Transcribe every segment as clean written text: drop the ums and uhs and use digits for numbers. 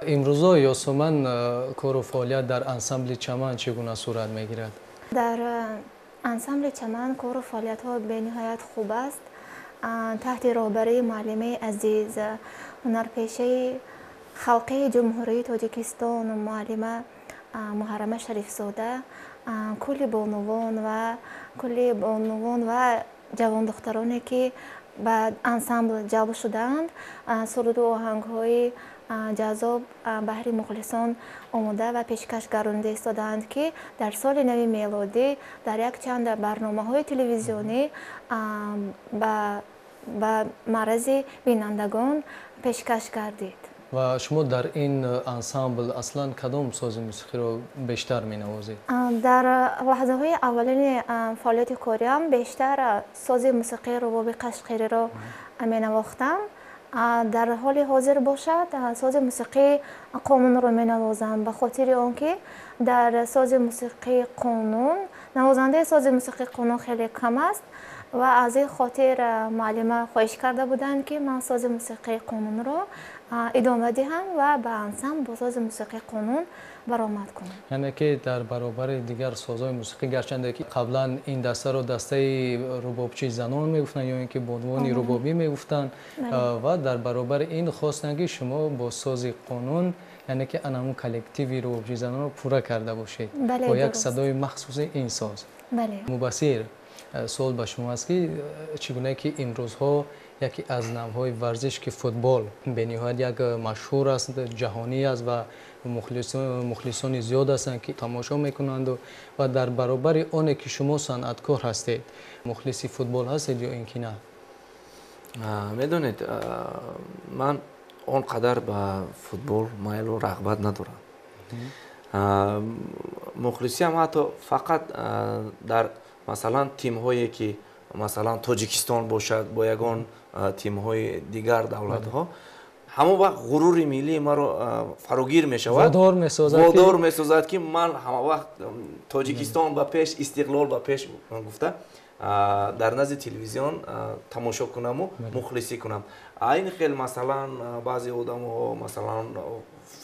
Имрӯзо, Ёсуман, кору фаъолият дар ансамбли «Чаман» чӣ гуна сурат мегирад? Дар ансамбли «Чаман» кору фаъолиятҳо бениҳоят хуб аст. Таҳти роҳбарии муаллимаи азиз, ҳунарпешаи халқии Ҷумҳурии Тоҷикистон, муаллима Муҳаррама Шарифзода, кулли бонувон ва ҷавондухтароне, ки ба ансамбл ҷалб шудаанд, суруду оҳангҳои ҷаззоб баҳри мухлисон омода ва пешкаш гардонида истодаанд, ки дар соли нави мелодӣ дар якчанд барномаҳои телевизионӣ ба маърази бинандагон пешкаш гардид. Ва шумо дар ин ансамбл аслан кадом сози мусиқиро бештар менавозед? Дар лаҳзаҳои аввалини фаъолияти кориам бештар сози мусиқии рубоби қашқириро менавохтам. Дар ҳоли ҳозир бошад, сози мусиқии қонунро менавозам, ба хотири он ки дар сози мусиқии қонун навозандаи сози мусиқии қонун хеле кам аст ва аз ин хотир муаллима хоҳиш карда буданд, ки ман сози мусиқии қонунро идома диҳам ва ба ансамбл бо сози мусиқии қонун баромад кунам. Яъне ки дар баробари дигар созҳои мусиқӣ, гарчанде ки қаблан ин дастаро дастаи рубобчии занон мегуфтанд ё ин ки бонувони рубобӣ мегуфтанд, ва дар баробари ин хостанд, ки шумо бо сози қонун, яъне ки ана ҳамун коллективи рубобчии занонро пурра карда бошед бо як садои махсуси ин соз. Мубассир, суол ба шумо аст, ки чӣ гуна ки имрӯзҳо яке аз навъҳои варзиш, ки футбол, бениҳоят як машҳур аст, ҷаҳонӣ аст ва мухлисони зиёд ҳастанд, ки тамошо мекунанду, ва дар баробари оне ки шумо санъаткор ҳастед, мухлиси футбол ҳастед ё ин ки на? Медонед, ман он қадар ба футбол майлу рағбат надорам. Мухлисиам ҳатто фақат дар, масалан, тимҳое ки, масалан, Тоҷикистон бошад бо ягон тимҳои дигар давлатҳо, ҳамон вақт ғурури миллии маро фарогир мешавад. Водор месозад. Водор месозад, ки ман ҳама вақт «Тоҷикистон ба пеш, истиқлол ба пеш» гуфта дар назди телевизион тамошо кунаму мухлисӣ кунам. Айн хел, масалан, баъзе одамҳо, масалан,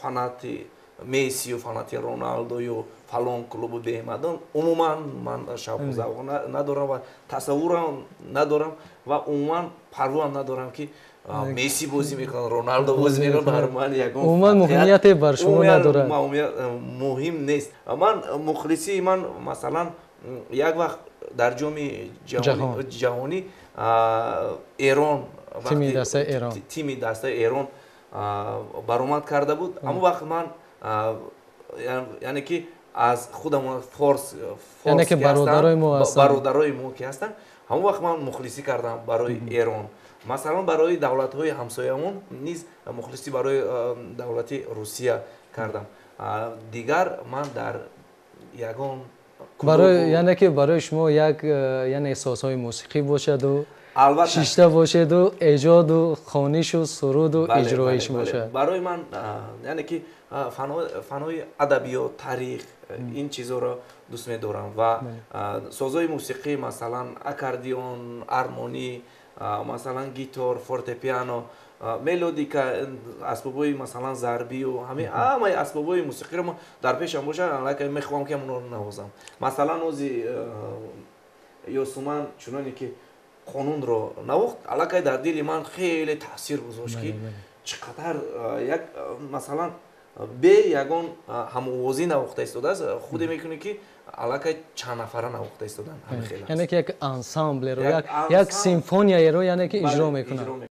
фанати Мессию, фанати Роналдою фалон клубу беҳмадон, умуман ман шавқу завқ надорам ва тасаввурам надорам ва умуман парвоам надорам, ки Месси бозӣ мекунад, Роналдо бозӣ мекунад, бар ман ягон Умуман муҳимияте бар шумо надорад. Муҳим нест. Ман мухлисии ман, масалан, як вақт дар Ҷоми Ҷаҳонӣ Эрон, тими дастаи Эрон, тими дастаи Эрон баромад карда буд, ҳамон вақт ман, яъне ки аз худамон форс, яъне ки бародарои мо ҳастанд, бародарои мо ки ҳастанд, ҳамон вақт ман мухлисӣ кардам барои Эрон. Масалан, барои давлатҳои ҳамсоямон низ мухлисӣ барои давлати Русия кардам. Дигар ман дар ягон Барои, яъне ки барои шумо як, яъне созҳои мусиқӣ бошаду шишта бошеду эҷоду хонишу суруду иҷроиш бошад. Барои ман, яъне ки фанҳои адабиёт, таърих, ин чизҳоро дӯст медорам ва созҳои мусиқӣ, масалан, аккордеон, армонӣ, масалан, гитор, фортепиано, мелодика, асбобҳои, масалан, зарбию ҳамаи асбобҳои мусиқиро мо дар пешам бошад, аллакай мехоҳам, ки ҳамонро навозам. Масалан, ози Ёсуман чуноне ки қонунро навохт, аллакай дар дили ман хеле таъсир гузошт, ки чӣ қадар як, масалан, бе ягон ҳамовозӣ навохта истодааст, худе мекунӣ, ки аллакай чанд нафара навохта истоданд. Яъне ки як ансамблеро, як симфонияеро, яъне ки иҷро мекунад.